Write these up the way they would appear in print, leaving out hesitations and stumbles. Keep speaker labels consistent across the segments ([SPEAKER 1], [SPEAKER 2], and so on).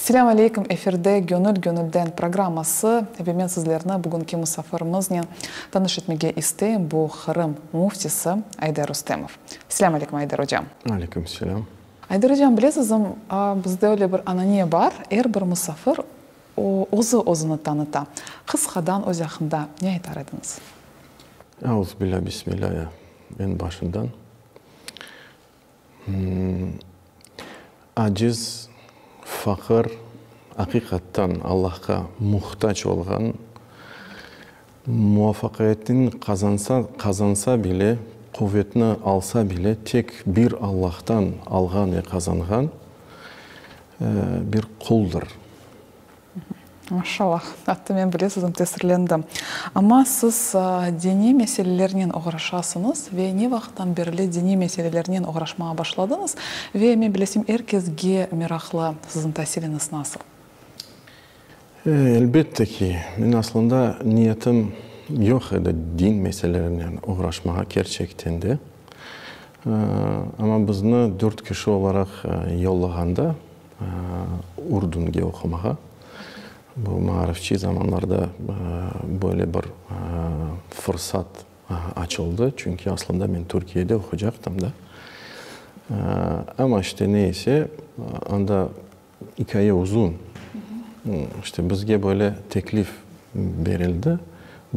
[SPEAKER 1] Selâm aleyküm, efirde Gönül gönülden programması ve men sizlerni bugünki musafirimiznen tanış etmege isteyim, bu Qırım müftisi Ayder Rustemov. Selâm aleyküm, Ayder ocam.
[SPEAKER 2] Aleyküm selâm.
[SPEAKER 1] Ayder ocam, bilesizmi, bizde öyle bir anane bar, er bir musafir o özü özüni tanıta. Qısqadan öz aqqında ne aytar ediñiz?
[SPEAKER 2] Auzubillâ, bismillâ, eñ başından. Aciz, faqır, aqiqattan Allahqa muhtac olğan, muvafaqiyetni qazansa, qazansa bile, quvetni alsa bile, tek bir Allahtan alğan ve qazanğan bir quldır.
[SPEAKER 1] Maşallah, atta men bile sizden tesirlendim. Amma siz diniy meselelernen oğraşasıñız ve ne vaqıttan berli diniy meselelernen oğraşmağa başladıñız? Ve men bilesem, er kesge meraqlı siziñ tasiliñiz nasıl?
[SPEAKER 2] Elbette ki, men aslında niyetim yoq edi din meselelerinen oğraşmağa kerçekten de. Amma bizni dört kişi olaraq yollağanda, Urdunge oqumağa. Bu maarifçi zamanlarda böyle bir fırsat açıldı, çünki aslında men Türkiyede oqucaqtım da. Amma işte ne ise, anda ikâye uzun. İşte bizge böyle teklif berildi,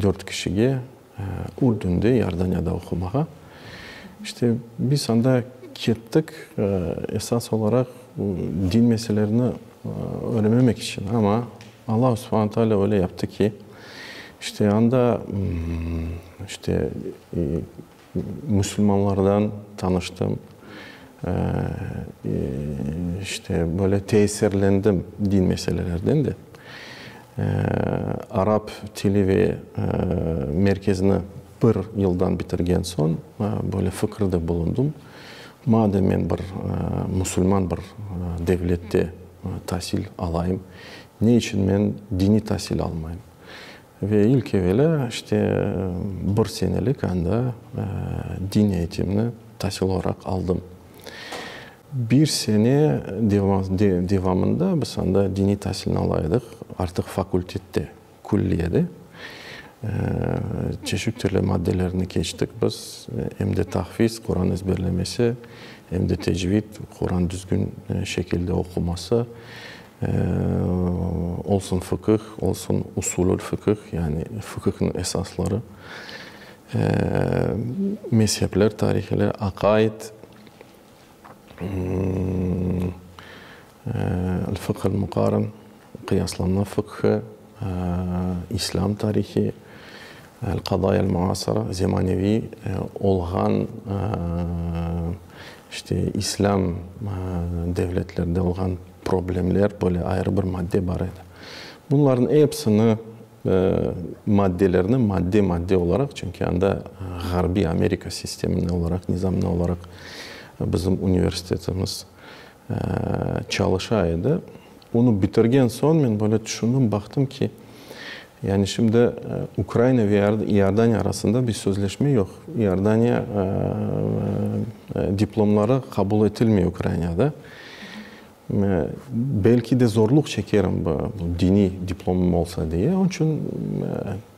[SPEAKER 2] dört kişige Urdünde, İordaniyada oqumağa. İşte, biz anda kettik, esas olaraq din meselelerini öğrenmemek içün. Amma Alla subhane taalâ öyle yaptı ki, işte, anda, işte, musulmanlardan tanıştım, işte, böyle tesirlendim din meselelerden de. Arap tili ve merkezini bir yıldan bitirgen soñ, böyle fikirde bulundım, madem men bir musulman bir devlette tasil alayım, ne içün men diniy tasil almayım? Ve ilk evelâ, işte, bir senelik anda din eğitimini tasil olaraq aldım. Bir sene devamında biz anda diniy tasilni ala edik, artıq fakultette, külliyede. Çeşit türlü maddelerni keçtik biz, em de tahfiz, Quran ezberlemesi, em de tecvid, Quran düzgün şekilde oquması, olsun fıqıh, olsun usulül fıqıh, yani fıqıhnıñ esasları, mezhepler tarihleri, aqaid, El-fıqh el-muqaran, qıyaslanma fıqhı, İslâm tarihi, El-qadaya el-muasara, zemaneviy olğan, işte, İslâm devletlerde olğan problemler, böyle ayrı bir madde bar edi. Bunlarnıñ epsini, maddelerni madde-madde olaraq, çünki anda ğarbiy Amerika sistemine olaraq, nizamına olaraq bizim universitetimiz çalışa edi. Onı bitirgen soñ men böyle tüşündim, baqtım ki, yani şimdi Ukraina ve İordaniya arasında bir sözleşme yoq. İordaniya diplomları qabul etilmey Ukrainada. Belki de zorluq çekerim bu diniy diplomım olsa diye, onıñ içün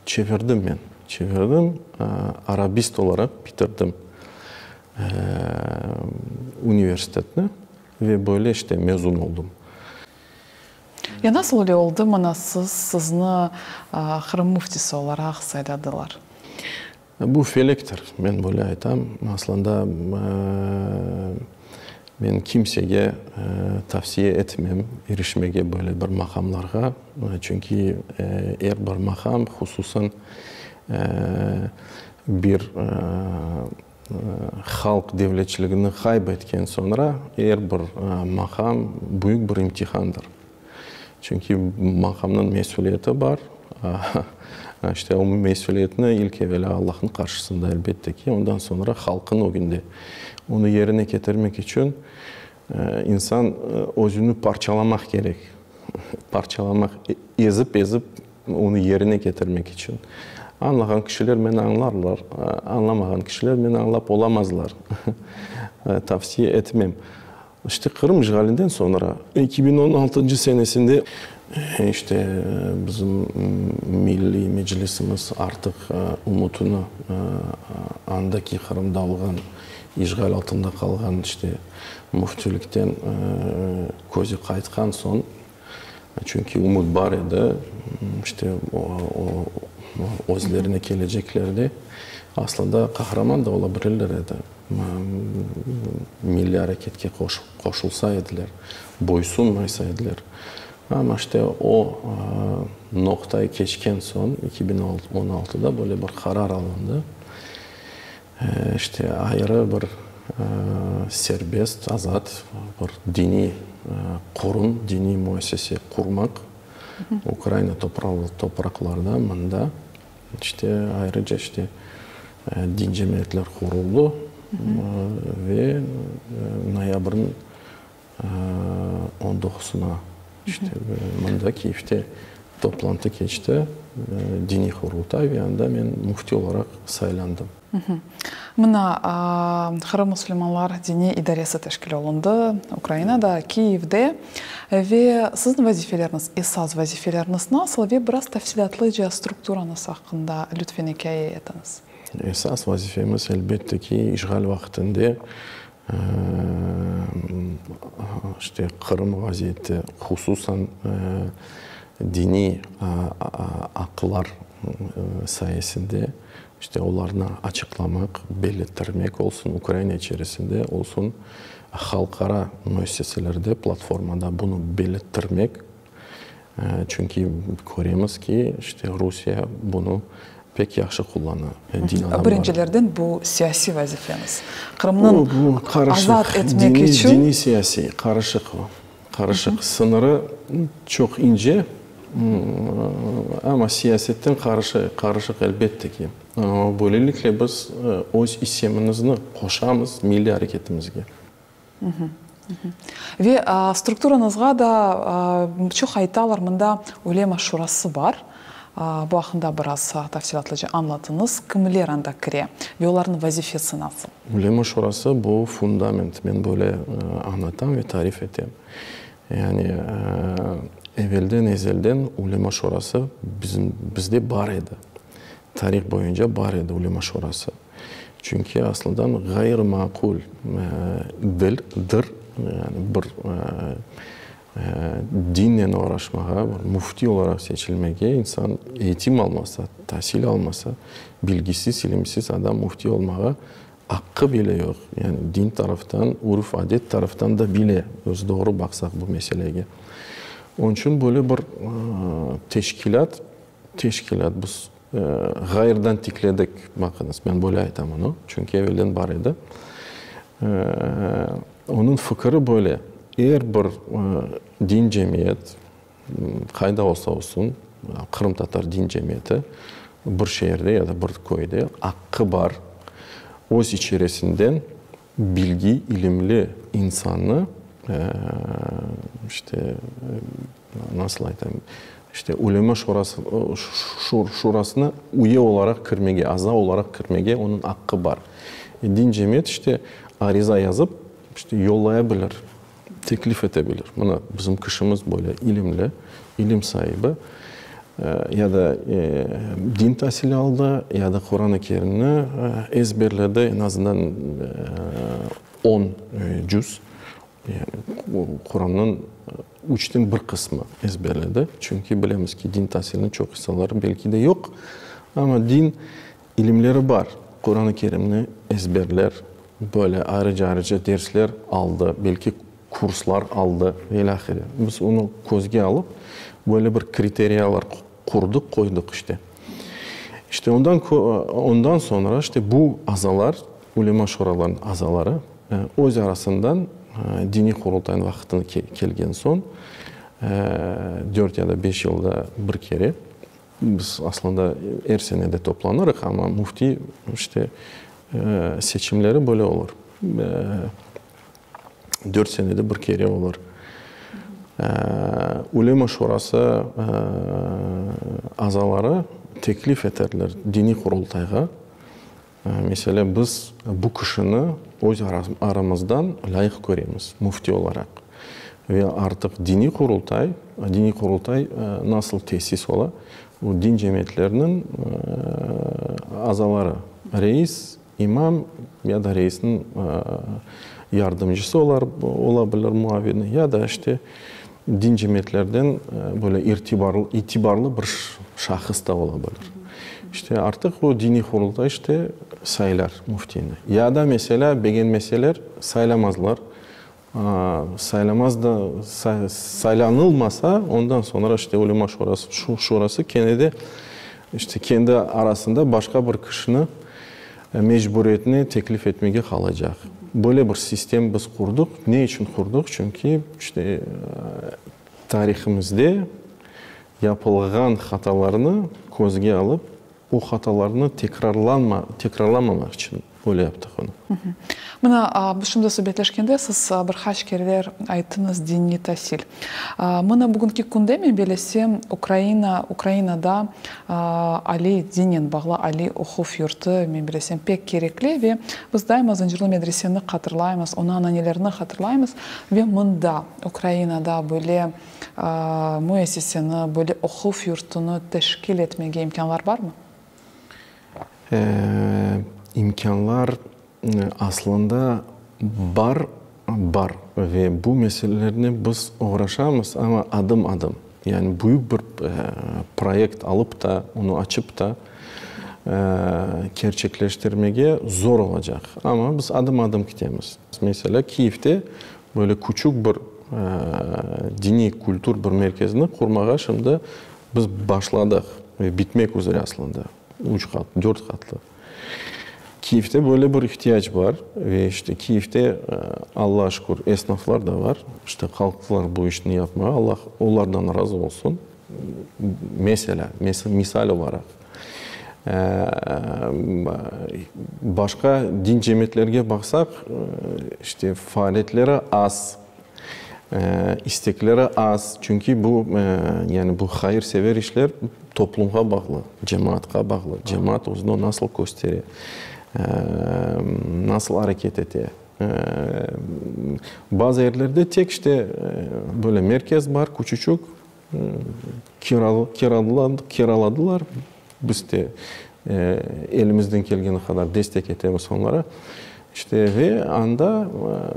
[SPEAKER 2] çevirdim men, çevirdim, arabist olaraq bitirdim universitetni ve böyle işte mezun oldım.
[SPEAKER 1] Ya nasıl öyle oldı, mına siz, sizni Qırım müftisi olaraq sayladılar?
[SPEAKER 2] Bu felektir, men böyle aytam. Aslında, men kimsege tavsiye etmem irişmege böyle bir maqamlarğa, çünki er bir maqam, hususan bir halq devletçiligini qayb etken soñra, er bir maqam büyük bir imtihandır. Çünki maqamnıñ mesüliyeti bar. İşte o mesüliyetni ilk evelâ Allahnıñ qarşısında, elbette ki, ondan soñra halqınıñ ögünde. Onı yerine ketirmek içün insan özüni parçalamaq kerek. Parçalamaq, ezip-ezip onı yerine ketirmek içün. Añlağan kişiler meni añlarlar, añlamağan kişiler meni añlap olamazlar. Tavsiye etmem. İşte Qırım işğalinden soñra, 2016 senesinde, işte bizim Milliy Meclisimiz artıq ümütini andaki Qırımda olğan, işğal altında qalğan işte müftülikten közü qaytqan soñ, çünki ümüt bar edi, işte özlerine keleceklerde aslında qahraman da ola bilirler edi. Milliy areketke qoşulsa ediler, boysunmaysa ediler. Amma işte o noqtayı keçken soñ, 2016da böyle bir qarar alındı, işte ayrı bir serbest, azat bir diniy qurum, diniy müessese qurmaq Ukraina topraqlarda, mında. İşte, ayrıca, işte, din cemiyetler quruldı ve noyabrniñ on doquzına, işte, mında, Kiyevde toplantı keçti, diniy qurultay, ve anda men müfti olaraq saylandım.
[SPEAKER 1] Mına, Qırım musulmanlar diniy idaresi teşkil olundı Ukrainada, Kiyevde. Ve siziñ vazifeleriñiz, esas vazifeleriñiz nasıl ve biraz tafsilâtlıca strukturañız aqqında lütfen ikâye etiñiz.
[SPEAKER 2] Esas vazifemiz, elbette ki, işğal vaqtında, işte, Qırım vaziyeti, hususan diniy aqlar sayesinde, İşte, olarnı açıqlamaq, bellettirmek, olsun Ukraina içerisinde, olsun halqara müesseselerde, platformada bunı bellettirmek, çünki köremiz ki, işte, Rusiye bunı pek yahşı qullana,
[SPEAKER 1] din adamları. Birincilerden bu siyasiy vazifemiz. Qırımnıñ azat etmek içün.
[SPEAKER 2] Diniy-siyasiy, qarışıq o. Qarışıq. Sıñırı çoq ince, amma siyasetten qarışıq, elbette ki. Böylelikle biz öz issemimizni qoşamız milliy areketimizge.
[SPEAKER 1] Ve strukturañızğa da çoq aytalar, mında Ulema şurası bar. Bu aqqında biraz tafsilâtlıca añlatıñız. Kimler anda kire ve olarnıñ vazifesi nasıl?
[SPEAKER 2] Ulema şurası bu fundament, men böyle añlatam ve tarif etem. Yani evelden ezelden Ulema şurası bizim bizde bar edi. Tarih boyunca bar edi Ulema şurası. Çünki aslından ğayrı-maqul dır, yani bir Dinnen oğraşmağa, bir müfti olaraq seçilmege insan eğitim almasa, tasil almasa, bilgisiz, ilimsiz adam müfti olmağa aqqı bile yoq. Yani din taraftan, urf-adet taraftan da bile, öz doğru baqsaq bu meselege. Onıñ içün böyle bir teşkilât, teşkilât biz ğayrıdan tikledik, baqıñız, men böyle aytam onı, çünki evelden bar edi. Onıñ fikiri böyle, er bir din cemiyet, qayda olsa olsun, qırımtatar din cemiyeti bir şeerde ya da bir köyde aqqı bar öz içerisinden bilgi, ilimli insannı, işte, nasıl aytayım, işte, Ulema şurası, şurasına üye olaraq kirmege, aza olaraq kirmege onıñ aqqı bar. Din cemiyet, işte, ariza yazıp, işte, yollaya bilir, teklif ete bilir. Mına, bizim kişimiz böyle ilimli, ilim saibi, ya da din tasili aldı, ya da Quran-ı Kerimni ezberledi, eñ azından on cüz, yani Qurannıñ üçten bir qısmı ezberledi. Çünki bilemiz ki, din tasiliniñ çoq insanları belki de yoq, amma din ilimleri bar. Quran-ı Kerimni ezberler, böyle ayrıca-ayrıca dersler aldı, belki kurslar aldı ve ilâhre. Biz onı közge alıp, böyle bir kriteriyalar qurdıq, qoydıq işte. İşte ondan ondan soñra işte bu azalar, Ulema şuralarınıñ azaları öz arasından diniy qurultaynıñ vaqtını kelgen soñ, dört ya da beş yılda bir kere, biz aslında er sene de toplanırıq, amma müfti işte seçimleri böyle olur. Dört senede bir kere olur. Ulema şurası azaları teklif eterler diniy qurultayğa. Meselâ, biz bu kişini. öz aramızdan lâyıq köremiz müfti olaraq. Ve artıq diniy qurultay, diniy qurultay nasıl tesis ola? Bu din cemiyetleriniñ azaları, reis, imam ya da reisniñ yardımcısı ola bilir, muavini, ya da işte din cemiyetlerden böyle itibarlı bir şahıs da ola bilir. İşte artıq o diniy qurultay işte saylar müftini. Ya da, meselâ, begenmeseler, saylamazlar. Saylamaz da, saylanılmasa, ondan soñra işte Ulema şurası, şurası kene de işte kendi arasında başqa bir kişini mecburiyetine teklif etmege qalacaq. Böyle bir sistem biz qurdıq. Ne içün qurdıq? Çünki işte tarihimizde yapılğan hatalarnı közge alıp, O hatalarnı tekrarlanmamaq içün öyle yaptıq onı.
[SPEAKER 1] Mına, biz şimdi subetleşkende siz bir qaç kereler ayttıñız diniy tasil. Mına bugünki künde men belesem, Ukraina, Ukrainada aliy dinnen bağlı aliy oquv yurtu, men belesem, pek kerekli ve biz daima Zıncırlı medreseni hatırlaymız, onıñ ananelerini hatırlaymız ve mında, Ukrainada böyle Müessiseni, böyle oquv yurtunı teşkil etmege imkânlar barmı?
[SPEAKER 2] İmkânlar aslında bar, bar ve bu meselelernen biz oğraşamız, amma adım-adım. Yani büyük bir proyekt alıp ta, onı açıp ta kerçekleştirmege zor olacaq. Amma biz adım-adım ketemiz. Meselâ, Kiyevde Böyle küçük bir diniy kültür bir merkezini qurmağa şimdi biz başladıq ve bitmek üzre aslında, üç qat, dört qatlı. Kiyevde böyle bir ihtiyac bar ve işte Kiyevde, Allağa şükür, esnaflar da bar, işte qalqtılar bu işni yapmağa, Allah olardan razı olsun. Meselâ, misal olaraq, başqa din cemiyetlerge baqsaq, işte, faaliyetleri az, istekleri az, çünki bu, yani bu hayırsever işler toplumğa bağlı, cemaatqa bağlı, cemaat özüni nasıl köstere, nasıl areket ete. Bazı yerlerde tek işte böyle merkez bar, küçüçük, kiraladılar, biz de elimizden kelgeni qadar destek etemiz onlara. İşte, ve anda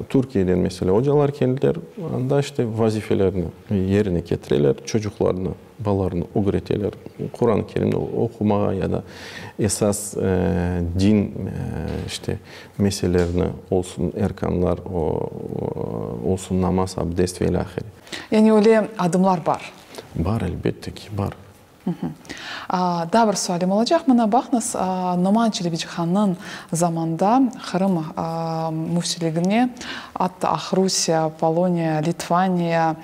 [SPEAKER 2] Türkiyeden, meselâ, ocalar keldiler, anda işte vazifelerini yerine ketireler, çocuqlarnı, balalarnı ögreteler, Quran-ı Kerimni oqumağa ya da esas din işte meselelerini olsun erkanlar, olsun namaz, abdest ve ilâhre.
[SPEAKER 1] Yani öyle adımlar bar?
[SPEAKER 2] Bar, elbette ki, bar.
[SPEAKER 1] Daa bir sualim olacaq. Mına baqıñız, Noman Çelebicihannıñ zamanında Qırım müftiligine atta Aqrusiya, Poloniya, Litvaniya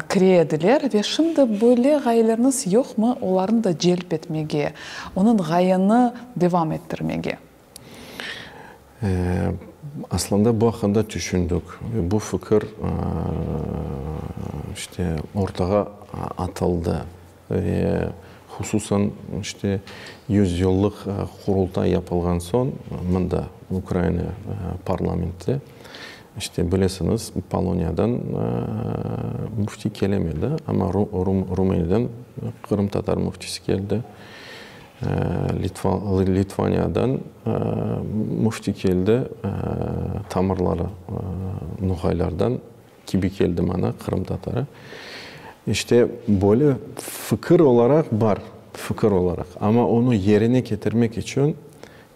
[SPEAKER 1] kire ediler ve şimdi böyle ğayeleriniz yoqmı olarnı da celp etmege, onıñ ğayeni devam ettirmege?
[SPEAKER 2] Aslında bu aqqında tüşündik ve bu fikir, işte, ortağa atıldı ve hususan, işte, yüzyıllıq Qurultay yapılğan soñ mında, Ukraina parlamentte, işte, bilesiñiz, Poloniyadan müfti kelemedi, amma Rumıniyadan qırımtatar müftisi keldi. Litvaniyadan müfti keldi, tamırları noğaylardan kibi keldi mana, qırımtatarı. İşte, böyle fikir olaraq bar, fikir olaraq, amma onı yerine ketirmek içün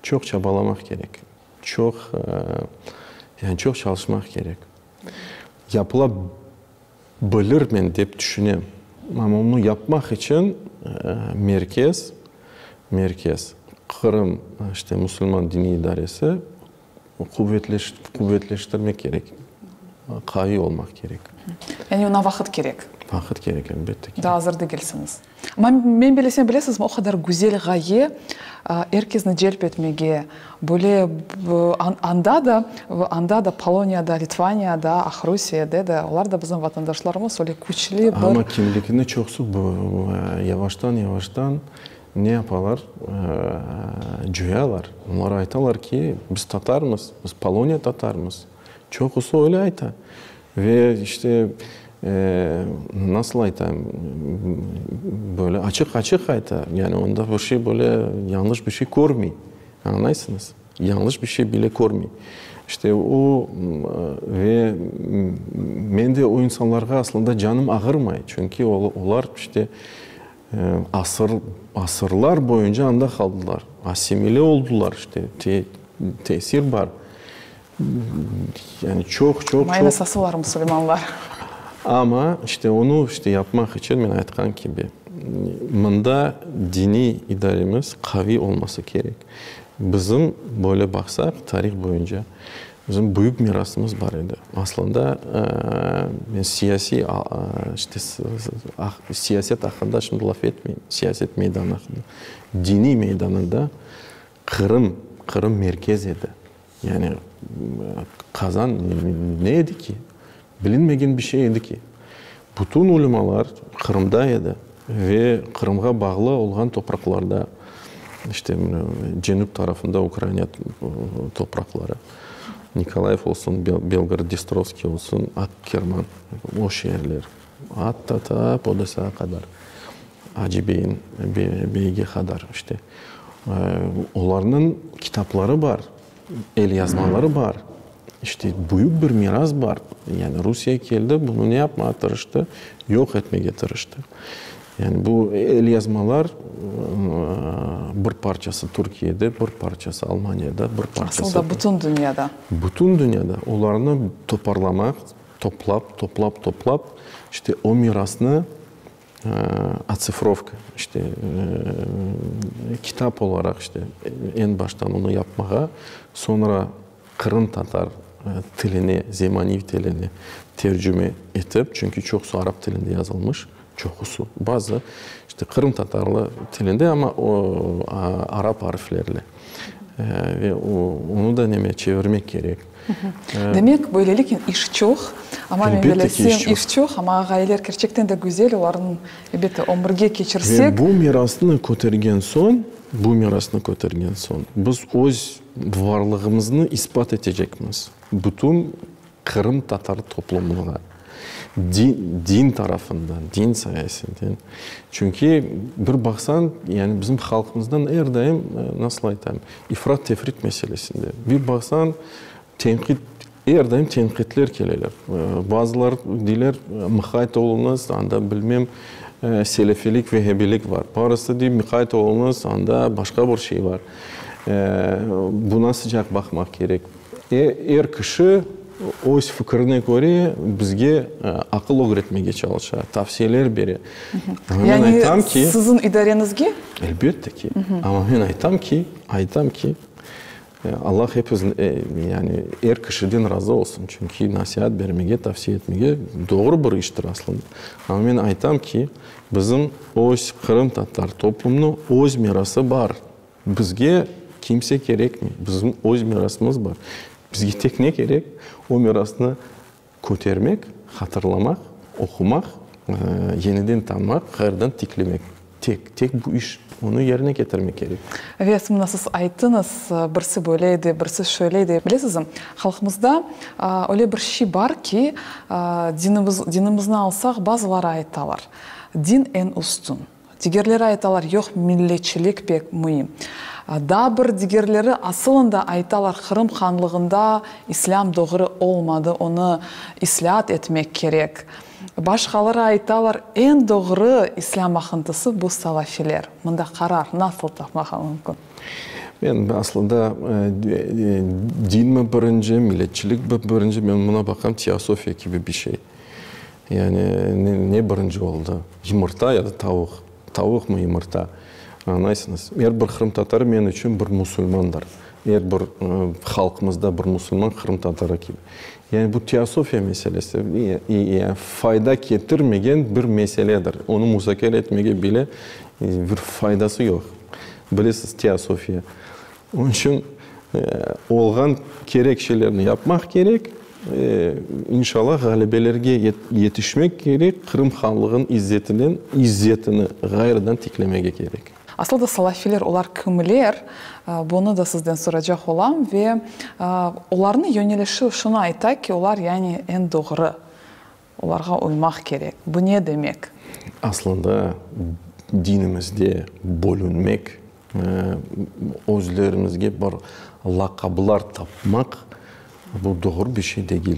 [SPEAKER 2] çoq çabalamaq kerek, çoq, yani çoq çalışmaq kerek. Yapıla Bilirmen dep tüşünem. Amma onı yapmaq içün merkez, merkez, Qırım, işte, musulman diniy idaresi quvetleştirmek kerek, qaviy olmaq kerek.
[SPEAKER 1] Yani oña vaqıt kerek?
[SPEAKER 2] Vaqıt kerek, elbette ki.
[SPEAKER 1] Daa azır degilsiñiz. Amma men bilesem, bilesizmi, o qadar güzel ğaye, er kesni celp etmege, böyle anda da, anda da, Poloniyada, Litvaniyada, Aqrusiyede de, olar da bizim vatandaşlarımız, öyle küçlü bir.
[SPEAKER 2] Amma kimlikini çoqsu yavaştan-yavaştan. Ne yapalar? Coyalar. Olar aytalar ki, biz tatarmız, biz Poloniya tatarmız. Çoqusı öyle ayta. Ve işte, nasıl aytayım, böyle açıq-açıq ayta. Yani onda bir şey böyle yañlış bir şey körmey. Añlaysıñız? Yañlış bir şey bile körmey. İşte o, ve men de o insanlarğa aslında canım ağırmay. Çünki olar işte asır, asırlar boyunca anda qaldılar. Assimile oldular, işte, tesir bar. Yani çoq, çoq, çoq.
[SPEAKER 1] Amma eñ esası olar musulmanlar.
[SPEAKER 2] Amma işte onı işte yapmaq içün men aytqan kibi, mında diniy idaremiz qaviy olması kerek. Bizim, böyle baqsaq, tarih boyunca bizim büyük mirasımız bar edi. Aslında, men siyasiy, işte, siyaset aqqında şimdi laf etmeyim, siyaset meydanı aqqında. Diniy meydanında Qırım, Qırım merkez edi. Yani Qazan ne edi ki? Bilinmegen bir şey edi ki. Bütün ulemalar Qırımda edi ve Qırımğa bağlı olğan topraqlarda, işte, cenüp tarafında Ukraina topraqları, Nikolayev olsun, Belgorod-Dnistrovskiy olsun, Akkerman, o şeerler, atta ta Podesağa qadar. Acı beyin, beyge qadar, işte. Olarnıñ kitapları bar, elyazmaları bar. İşte, büyük bir miras bar. Yani Rusiye keldi, bunı ne yapmağa tırıştı? Yoq etmege tırıştı. Yani bu elyazmalar bir parçası Türkiyede, bir parçası Almaniyada, bir parçası...
[SPEAKER 1] Asıl da bütün dünyada.
[SPEAKER 2] Bütün dünyada. Olarnı toparlamaq, toplap, toplap, toplap, işte, o mirasnı Otsifrovka, işte, kitap olaraq, işte, eñ baştan onı yapmağa, soñra qırımtatar tiline, zemaniy tiline tercüme etip, çünki çoqusı arap tilinde yazılmış, çoqusı, bazı, işte, qırımtatarlı tilinde, amma o, arap arflerle ve onı da neme çevirmek kerek.
[SPEAKER 1] Demek, böyleliknen iş çoq, amma men bilesem, iş çoq, amma ğayeler kerçekten de güzel, olarnı, elbette, ömürge keçirsek.
[SPEAKER 2] Ve bu mirasnı kötergen soñ, bu mirasnı kötergen soñ, biz öz varlığımıznı isbat etecekmiz bütün qırımtatar toplumına, din, din tarafından, din sayesinden. Çünki bir baqsañ, yani bizim halqımızdan er daim, nasıl aytayım, İfrat-tefrit meselesinde, bir baqsañ, tenqit, er daim tenqitler keleler. Bazılar deyler, mıqayt oluñız, anda, bilmem, selefilik, vehebilik bar. Barısı dey, mıqayt oluñız, anda başqa bir şey bar. Buna sıcaq baqmaq kerek. Er kişi öz fikirine köre bizge aqıl ögretmege çalışa, tavsiyeler bere.
[SPEAKER 1] Amma men aytam ki. Yani siziñ idareñizge?
[SPEAKER 2] Elbette ki. Amma men aytam ki, aytam ki, Allah epizni, yani er kişiden razı olsun, çünki nasiat bermege, tavsiye etmege doğru bir iştir aslında. Amma men aytam ki, bizim öz qırımtatar toplumnıñ öz mirası bar. Bizge kimse kerekmey, bizim öz mirasımız bar. Bizge tek ne kerek? O mirasnı kötermek, hatırlamaq, oqumaq, yeniden tanımaq, ğayrıdan tiklemek. Tek, tek bu iş, onı yerine ketirmek kerek.
[SPEAKER 1] Ve mına siz ayttıñız, birisi böyle edi, birisi şöyle edi. Bilesizmi, halqımızda öyle bir şey bar ki, dinimiz, dinimizni alsaq, bazıları aytalar, din eñ üstün. Digerleri aytalar, yoq, milletçilik pek müim. Daa bir digerleri asılında aytalar, Qırım hanlığında islâm doğru olmadı, onı islâat etmek kerek. Başqaları aytalar, eñ doğru islâm aqıntısı bu salafiler. Mında qarar nasıl tapmağa mümkün?
[SPEAKER 2] Men aslında dinmi birinci, milletçilikmi birinci, men buna baqam teosofiya kibi bir şey. Yani ne birinci oldı, yımırta ya da tavuq? Tavuqmı yımırta? Añlaysıñız? Er bir qırımtatarı men içün bir musulmandır. Er bir halqımızda bir musulman qırımtatarı kibi. Yani bu teosofiya meselesi, yani fayda ketirmegen bir meseledir. Onı muzakere etmege bile bir faydası yoq. Bilesiz, teosofiya. Onıñ içün olğan kerek şeylerni yapmaq kerek. İnşallah, ğalebelerge yetişmek kerek, Qırım hanlığınıñ izzetinen, izzetini ğayrıdan tiklemege kerek.
[SPEAKER 1] Asıl da salafiler olar kimler, bunı da sizden soracaq olam ve olarnıñ yönelişi şunı ayta ki, olar yani eñ doğru, olarğa uymaq kerek. Bu ne demek?
[SPEAKER 2] Aslında dinimizde bölünmek, özlerimizge bir laqablar tapmaq, bu doğru bir şey degil.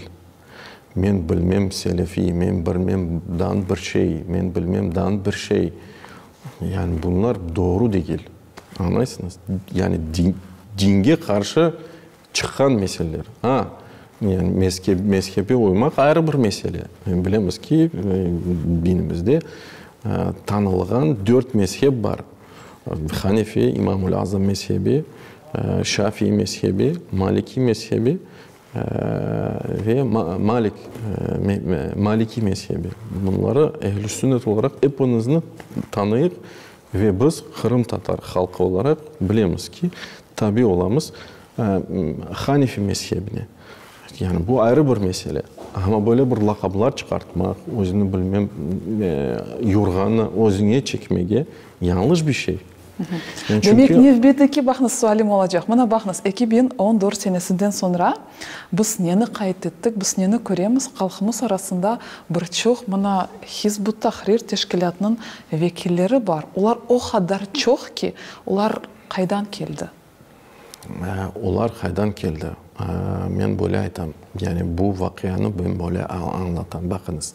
[SPEAKER 2] Men bilmem selefiy, men bilmem dan bir şey, men bilmem dan bir şey. Yani bunlar doğru degil. Añlaysıñız? Yani dinge qarşı çıqqan meseleler. A, yani mezhepke uymaq ayrı bir mesele. Bilemiz ki, dinimizde tanılğan dört mezhep bar. Hanefi, İmam-ül Azam mezhebi, Şafii mezhebi, Maliki mezhebi ve Malik, Maliki mezhebi. Bunları ehl-i sünnet olaraq epimizni tanıyıq ve biz qırımtatar halqı olaraq bilemiz ki, tabi olamız Hanefi mezhebine. Yani bu ayrı bir mesele. Amma böyle bir laqaplar çıqartmaq, özüni bilmem yurğanı özüñe çekmege yañlış bir şey.
[SPEAKER 1] Demek, nevbetteki, baqıñız, sualim olacaq. Mına baqıñız, 2014 senesinden soñra biz neni qayd ettik, biz neni köremiz, halqımız arasında bir çoq mına Hizb ut-Tahrir teşkilâtınıñ vekilleri bar. Olar o qadar çoq ki, olar qaydan keldi?
[SPEAKER 2] Olar qaydan keldi? Men böyle aytam, yani bu vaqianı ben böyle añlatam. Baqıñız,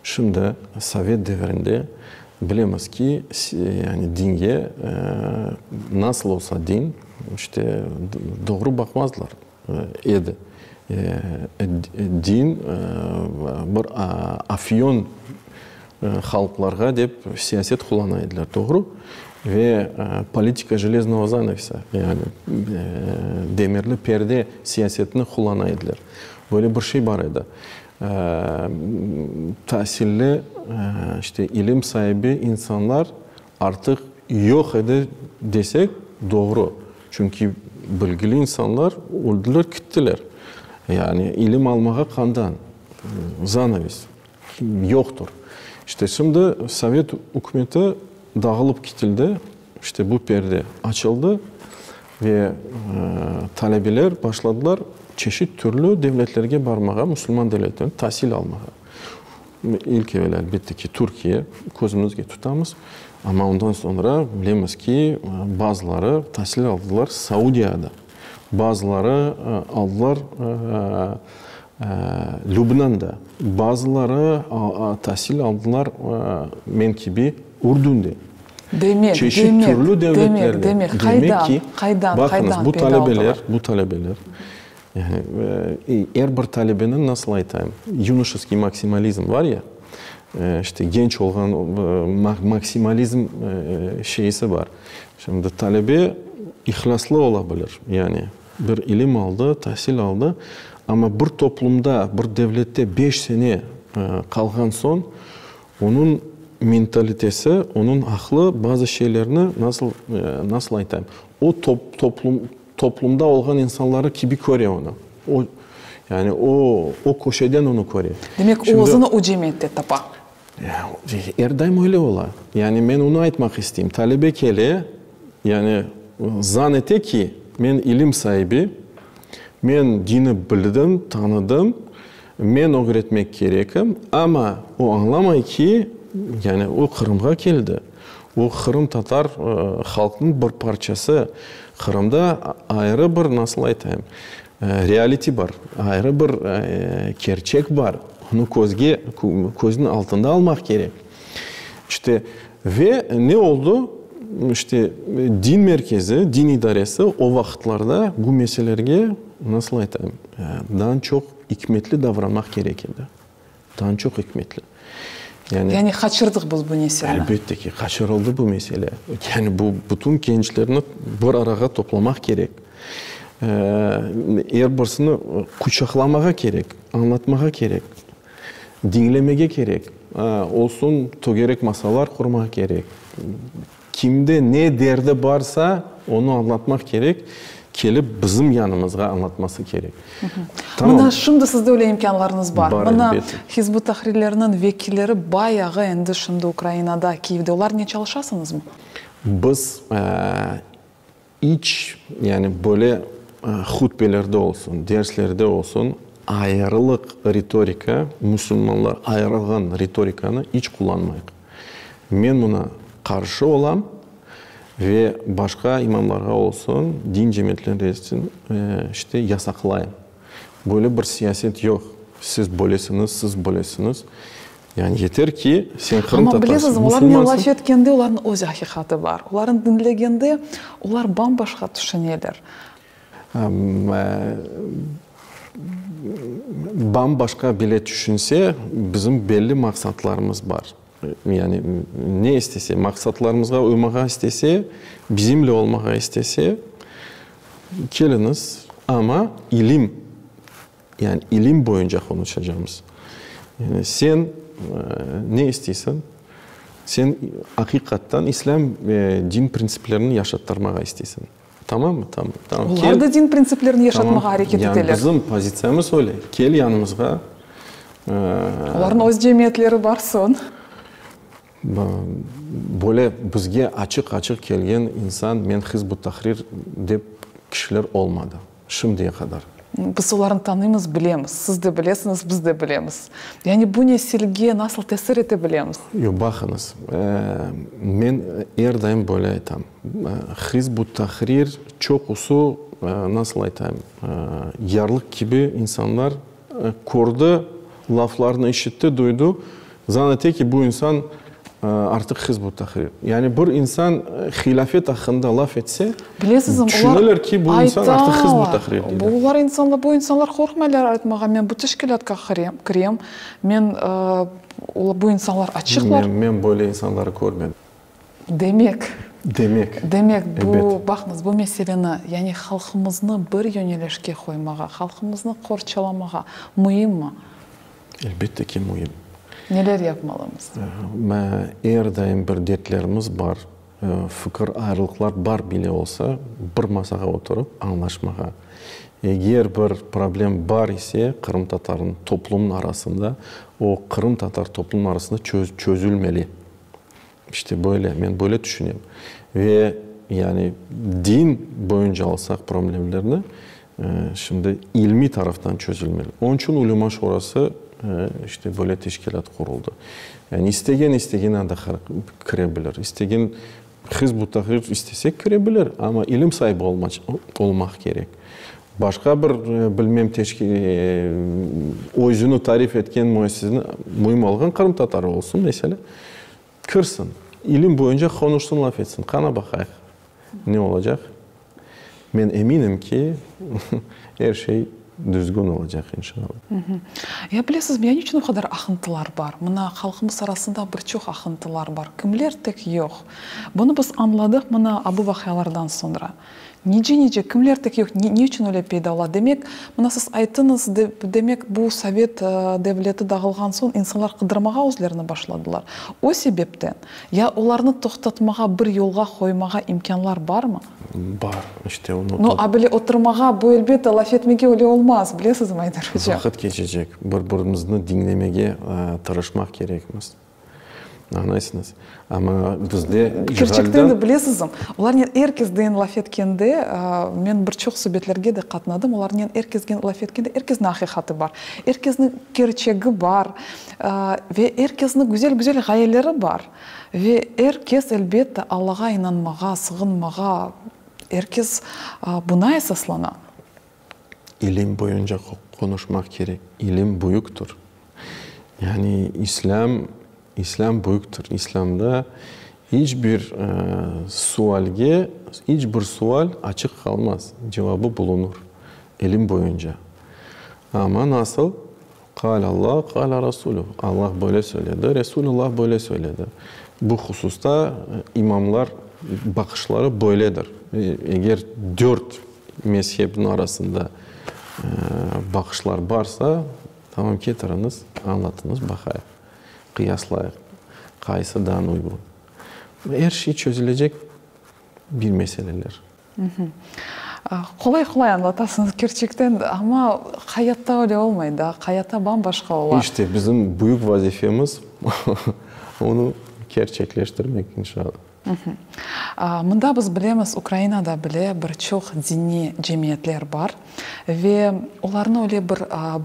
[SPEAKER 2] şimdi sovet devirinde bilemiz ki, yani dinge nasıl olsa din, işte, doğru baqmazlar edi. Din bir afyon halqlarğa dep siyaset qullana ediler, doğru? Ve politika jeleznogo zanavesa, yani demirli perde siyasetini qullana ediler. Böyle bir şey bar edi. Tasilli, işte, ilim saibi insanlar artıq yoq edi desek, doğru. Çünki bilgili insanlar öldiler, kittiler. Yani ilim almağa qandan? Zanaves. Yoqtur. İşte şimdi Sovet ükümeti dağılıp kitildi, işte bu perde açıldı ve talebeler başladılar çeşit türlü devletlerge barmağa, musulman devletlerine tasil almağa. İlk evelâ, elbette ki, Türkiye közümizge tutamız, amma ondan soñra bilemiz ki, bazıları tasil aldılar Saudiyada, bazıları aldılar Lübnanda, bazıları tasil aldılar, men kibi, Ürdünde.
[SPEAKER 1] Demek,
[SPEAKER 2] Çeşit
[SPEAKER 1] demek,
[SPEAKER 2] türlü
[SPEAKER 1] demek,
[SPEAKER 2] devletlerde.
[SPEAKER 1] demek,
[SPEAKER 2] Demek
[SPEAKER 1] qaydan,
[SPEAKER 2] ki,
[SPEAKER 1] qaydan,
[SPEAKER 2] baqıñız,
[SPEAKER 1] qaydan
[SPEAKER 2] bu
[SPEAKER 1] peyda
[SPEAKER 2] talebeler,
[SPEAKER 1] oldılar?
[SPEAKER 2] bu talebeler, yani er bir talebeniñ, nasıl aytayım, yunoşeskiy maksimalizm var ya, işte genç olğan maksimalizm şeysi bar. Şimdi talebe ihlâslı ola bilir, yani Bir ilim aldı, tasil aldı, amma bir toplumda, bir devlette beş sene qalğan soñ, onıñ mentalitesi, onıñ aqlı bazı şeylerni, nasıl, nasıl aytayım, o toplum, toplumda olğan insanları kibi köre onı. O, yani o, o köşeden onı köre.
[SPEAKER 1] Demek, o özüni o cemiyette tapa.
[SPEAKER 2] Er daim öyle ola. Yani men onı aytmaq isteyim. Talebe kele, yani zan ete ki, men ilim saibi, men dini bildim, tanıdım, men ögretmek kerekim, amma o añlamay ki, yani o Qırımğa keldi, o qırımtatar halqnıñ bir parçası, Qırımda ayrı bir, nasıl aytayım, reality bar, ayrı bir kerçek bar. Onı közge, közniñ altında almaq kerek. İşte, ve ne oldı? İşte, din merkezi, din idaresi o vaqıtlarda bu meselelerge, nasıl aytayım, daa çoq ikmetli davranmaq kerek edi. Daa çoq ikmetli.
[SPEAKER 1] Yani, yani qaçırdıq biz bu meseleni.
[SPEAKER 2] Elbette ki, qaçırıldı bu mesele. Yani bu bütün gençlerni bir arağa toplamaq kerek. Er birisini quçaqlamağa kerek, añlatmağa kerek, diñlemege kerek, olsun tögerek masalar qurmaq kerek. Kimde ne derdi barsa, onı añlatmaq kerek. Kelip bizim yanımızğa añlatması kerek.
[SPEAKER 1] Tamam. Mına şimdi sizde öyle imkânlarıñız bar. Bar, Mına elbette. Hizb ut-Tahrirlerniñ vekilleri bayağı endi şimdi Ukrainada, Kiyevde. Olarnen çalışasıñızmı?
[SPEAKER 2] Biz iç, yani böyle hutbelerde olsun, derslerde olsun, ayırılıq ritorika, musulmanlar ayırılğan ritorikanı iç qullanmayıq. Men buna qarşı olam. Ve başqa imamlarğa olsun, din cemiyetlerine olsun, işte, yasaqlayım. Böyle bir siyaset yoq, siz böylesiñiz, siz böylesiñiz. Yani yeter ki, sen qırımtatarsıñ,
[SPEAKER 1] musulmansıñ. Amma bilesiñizmi, olarnen laf etkende olarnıñ öz aqiqatı bar. Olarnı diñlegende, olar bam-başqa tüşüneler.
[SPEAKER 2] Bam-başqa bile tüşünse, bizim belli maqsatlarımız bar. Yani ne istese, maqsatlarımızğa uymağa istese, bizimle olmağa istese, keliñiz, amma ilim, yani ilim boyunca qonuşacamız. Yani sen ne isteysiñ? Sen aqiqattan islâm din printsiplerini yaşattırmağa isteysiñ. Tamammı? Tamam. Tamam.
[SPEAKER 1] Olar da din printsiplerini yaşatmağa areket eteler.
[SPEAKER 2] Yani bizim pozitsiyamız öyle. Kel yanımızğa.
[SPEAKER 1] Olarnıñ öz cemiyetleri bar soñ.
[SPEAKER 2] Böyle bizge açıq-açıq kelgen insan, men Hizb ut-Tahrir dep kişiler olmadı. Şimdiye qadar.
[SPEAKER 1] Biz olarnı tanıymız, bilemiz. Siz de bilesiñiz, biz de bilemiz. Yani bu nesilge nasıl tesir ete bilemiz?
[SPEAKER 2] Yoq, baqıñız, men er daim böyle aytam. Hizb ut-Tahrir çoqusı, nasıl aytayım, yarlıq kibi insanlar kördi, laflarını işitti, duydu, zan ete ki, bu insan artıq Hizb ut-Tahrir. Yani bir insan hilâfet aqqında laf etse,
[SPEAKER 1] Bilesizmi, olar
[SPEAKER 2] tüşüneler ki, bu insan artıq Hizb ut-Tahrir
[SPEAKER 1] deyler. Olar insanlar, bu insanlar qorqmaylar aytmağa, men bu teşkilâtqa kirem, men, bu insanlar açıqlar.
[SPEAKER 2] Men böyle insanları körmedim.
[SPEAKER 1] Demek.
[SPEAKER 2] Demek.
[SPEAKER 1] Demek, bu, baqıñız, bu meseleni, yani halqımıznı bir yönelişke qoymağa, halqımıznı qorçalamağa müimmi?
[SPEAKER 2] Elbette ki, müim.
[SPEAKER 1] Neler yapmalımız?
[SPEAKER 2] Er daim bir dertlerimiz bar, fikir ayrılıqlar bar bile olsa, bir masağa oturıp añlaşmağa. Eger bir problem bar ise, qırımtatarnıñ toplumnıñ arasında, o qırımtatar toplumnıñ arasında çözülmeli. İşte böyle, men böyle tüşünem. Ve yani din boyunca alsaq problemlerni, şimdi ilmiy taraftan çözülmeli. Onıñ içün Ulema Şurası işte böyle teşkilât quruldı. Yani istegen istegen anda kire bilir, istegen Hizb ut-Tahrir istese kire bilir, amma ilim saibi olmaq kerek. Başqa bir, bilmem, özüni tarif etken müessiseni, müim olğan qırımtatarı olsun, meselâ, kirsin, ilim boyunca qonuşsın, laf etsin. Qana baqayıq, ne olacaq? Men eminim ki, er şey düzgün olacaq, inşallah.
[SPEAKER 1] Ya bilesizmi, ya niçün o qadar aqıntılar bar? Mına, halqımız arasında bir çoq aqıntılar bar. Kimler tek yoq. Bunı biz añladıq mına bu vaqialardan soñra. Nice-nice, kimler tek yoq, ne içün öyle peyda ola? Demek, mına siz ayttıñız, demek, bu sovet devleti dağılğan soñ insanlar qıdırmağa özlerini başladılar. O sebepten, ya olarnı toqtatmağa, bir yolğa qoymağa imkânlar barmı?
[SPEAKER 2] Bar, işte onı.
[SPEAKER 1] No, a bile oturmağa, bu elbette, laf etmege öyle olmaz, bilesizmi, Ayder oca?
[SPEAKER 2] Vaqıt keçecek, bir-birimizni diñlemege tırışmaq kerekmiz. Añlaysıñız? Amma bizde
[SPEAKER 1] işğalden. Kerçekten de, bilesizmi, olarnen er kesden laf etkende, men bir çoq subetlerge de qatnadım, olarnen er kesgen laf etkende, er kesniñ aqiqatı bar, er kesniñ kerçegi bar ve er kesniñ güzel-güzel ğayeleri bar. Ve er kes, elbette, Allağa inanmağa, sığınmağa, er kes buna esaslana.
[SPEAKER 2] İlim boyunca qonuşmaq kerek. İlim büyüktir. Yani İslâm, İslâm büyüktir. İslâmda iç bir sualge, iç bir sual açıq qalmaz, cevabı bulunır ilim boyunca. Amma nasıl? Qâle Allah, qâle Rasûlüh, Allah böyle söyledi, Resûlullah böyle söyledi. Bu hususta imamlar baqışları böyledir. Eger dört mezhepniñ arasında baqışlar barsa, tamam, ketiriñiz, añlatıñız, baqayıq, qıyaslayıq, qaysı daa uyğun. Er şey çözülecek bir meseleler.
[SPEAKER 1] Qolay-qolay añlatasıñız kerçekten, amma hayatta öyle olmay da, hayatta bam-başqa ola.
[SPEAKER 2] İşte, bizim büyük vazifemiz onı kerçekleştirmek, inşallah.
[SPEAKER 1] Mında biz bilemiz, Ukrainada bile bir çoq diniy cemiyetler bar ve olarnı öyle bir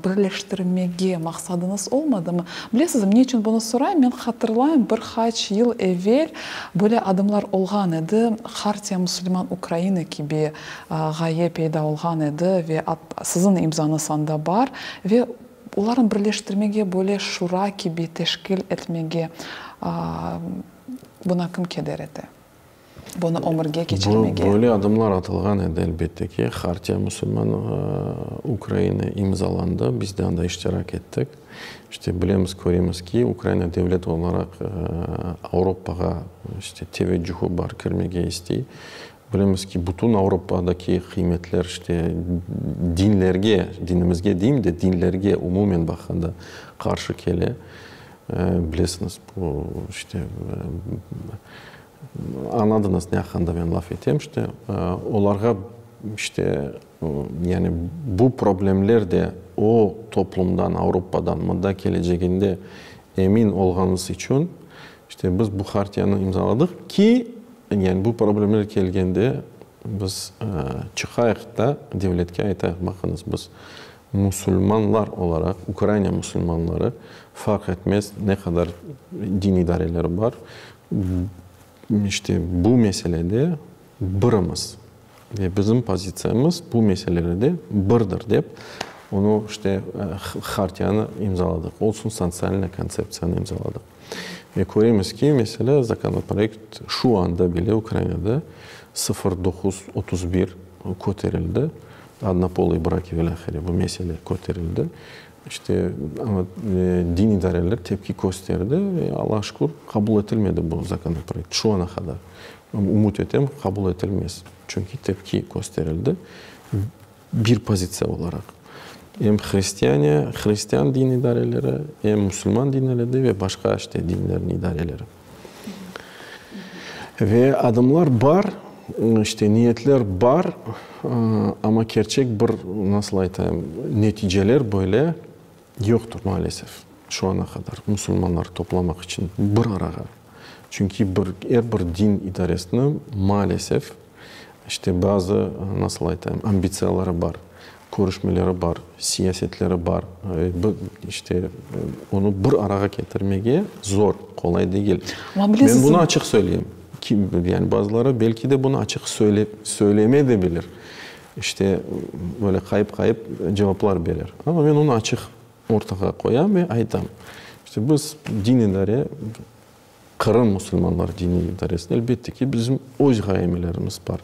[SPEAKER 1] birleştirmege maqsadıñız olmadımı? Bilesizmi, ne içün bunı sorayım? Men hatırlayım, bir qaç yıl evel böyle adımlar olğan edi, Hartiya musulman Ukrainı kibi ğaye peyda olğan edi ve siziñ imzañız anda bar ve olarnı birleştirmege, böyle şura kibi teşkil etmege Buna kim keder ete? Bunı ömürge keçirmege.
[SPEAKER 2] Böyle adımlar atılğan edi, elbette ki. Hartiya musulman Ukraina imzalandı, biz de anda iştirak ettik. İşte, bilemiz, köremiz ki, Ukraina devlet olaraq Avropağa, işte, teveccühi bar, kirmege istey. Bilemiz ki, bütün Avropadaki qıymetler, işte, dinlerge, dinimizge deyim de, dinlerge umumen baqqanda qarşı kele. Bilesiñiz, bu, işte, añladıñız ne aqqında men laf etem, işte, olarğa, işte, yani bu problemler de o toplumdan, Avropadan mında keleceginde emin olğanımız içün, işte, biz bu hartiyanı imzaladıq ki, yani bu problemler kelgende biz çıqayıq da devletke aytayıq, baqıñız, biz Musulmanlar olaraq, Ukraina musulmanları, farq etmez ne qadar din idareleri bar, işte bu meselede birimiz ve bizim pozitsiyamız bu meselelerde birdir dep, onı işte hartiyanı imzaladıq, olsun sotsialnaya kontseptsiyanı imzaladıq. Ve köremiz ki, meselâ, zakonoproyekt şu anda bile Ukrainada 0931 köterildi. Odnopolıy braki velâhire bu mesele köterildi. İşte, amma din idareleri tepki kösterdi ve, Allağa şükür, qabul etilmedi bu zakonoproyekt şu ana qadar. Ümüt etem, qabul etilmez, çünki tepki kösterildi bir pozitsiya olaraq. Em hristianiya, hristian din idareleri, em musulman dinleri ve başqa işte dinlerniñ idareleri. Ve adımlar bar, işte niyetler bar, amma kerçek bir, nasıl aytayım, neticeler böyle yoqtır maalesef şu ana qadar musulmanlar toplamaq içün bir arağa. Çünki bir, er bir din idaresiniñ maalesef işte bazı, nasıl aytayım, ambitsiyaları bar. Körüşmeleri bar, siyasetleri bar. İşte, onı bir arağa ketirmege zor, qolay degil. Men bunı açıq söyleyim. Kim, yani bazıları belki de bunı açıq söyle, söylemey de bilir. İşte, böyle qayıp-qayıp cevaplar berer. Amma men onı açıq ortağa qoyam ve aytam. İşte, biz din idare, Qırım musulmanları diniy idaresinde, elbette ki, bizim öz ğayemelerimiz bar.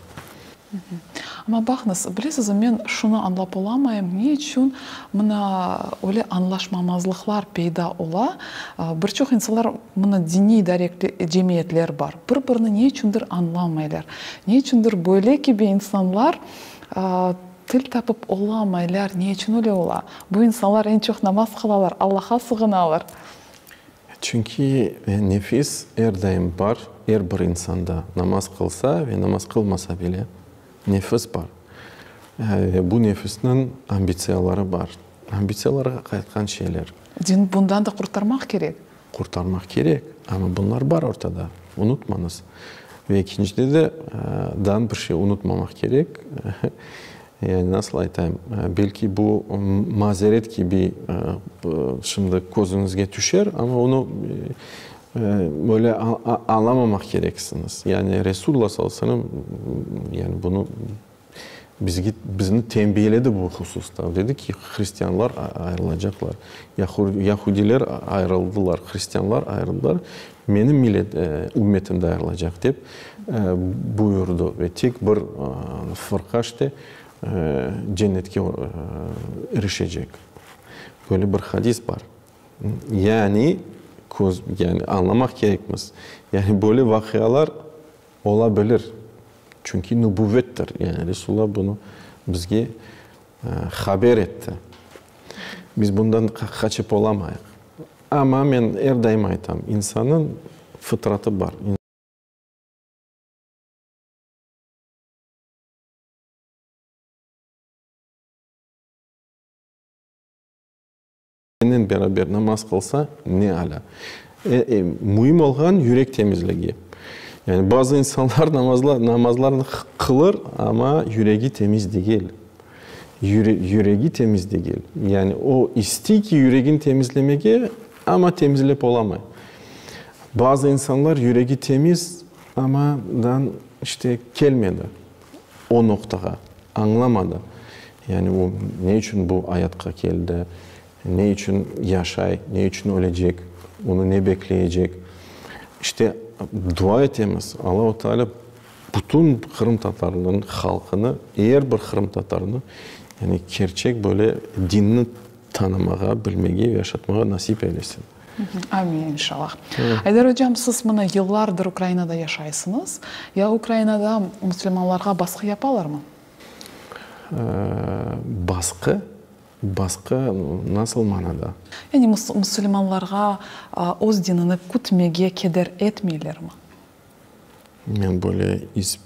[SPEAKER 1] Amma baqıñız, bilesiz, men şunı añlap olamayım, ne içün mına öyle añlaşmamazlıqlar peyda ola? Bir çoq insanlar, mına diniy idare cemiyetler bar, bir-birini ne içündir añlamaylar. Ne içündir böyle kibi insanlar til tapıp olamaylar, ne içün öyle ola? Bu insanlar eñ çoq namaz qılalar, Allaha sığınalar.
[SPEAKER 2] Çünki nefis er daim bar, er bir insanda, namaz qılsa ve namaz qılmasa bile, nefis bar. Ve bu nefisniñ ambitsiyaları bar. Ambitsiyalarğa qaytqan şeyler.
[SPEAKER 1] Din bundan da qurtarmaq kerek.
[SPEAKER 2] Qurtarmaq kerek, amma bunlar bar ortada, unutmañız. Ve ekincide de, daa bir şey unutmamaq kerek, Yani, nasıl aytayım, belki bu mazeret kibi şimdi közüñizge tüşer, amma onı böyle añlamamaq kereksiñiz. Yani, Resulullah sallallahu aleyhi ve sellem, yani, bunı bizge, bizni tenbiyeledi bu hususta. Dedi ki, hristianlar ayırılacaqlar, yahudiler ayırıldılar, hristianlar ayırıldılar, menim millet, ümmetim de ayırılacaq, dep buyurdı ve tek bir fırqa işte cennetke irişecek. Böyle bir hadis bar. Yani, köz, yani añlamaq kerekmiz. Yani böyle vaqialar ola bilir. Çünki nübüvvettir. Yani Resulullah bunı bizge haber etti. Biz bundan qaçıp olamayıq. Amma men er daim aytam, insannıñ fıtratı bar. Sennen beraber namaz qılsa, ne alâ. Müim olğan, yürek temizligi. Yani bazı insanlar namazlarını qılır, amma yüregi temiz degil. Yüregi temiz degil. Yani o istey ki, yüregini temizlemege, amma temizlep olamay. Bazı insanlar yüregi temiz, amma dan işte kelmedi o noqtağa, añlamadı. Yani o ne içün bu ayatqa keldi, ne içün yaşay, ne içün ölecek, onı ne bekleyecek. İşte dua etemiz, Allahu Teala bütün qırımtatarlarnıñ halqını, er bir qırımtatarnı, yani kerçek böyle dinni tanımağa, bilmege ve yaşatmağa nasip eylesin.
[SPEAKER 1] Amin, inşallah. Ayder ocam, siz mına yıllardır Ukrainada yaşaysıñız. Ya Ukrainada musulmanlarğa basqı yapalarmı?
[SPEAKER 2] Basqı? Basqı nasıl manada?
[SPEAKER 1] Yani musulmanlarğa öz dinini kütmege keder etmeylermi?
[SPEAKER 2] Men böyle is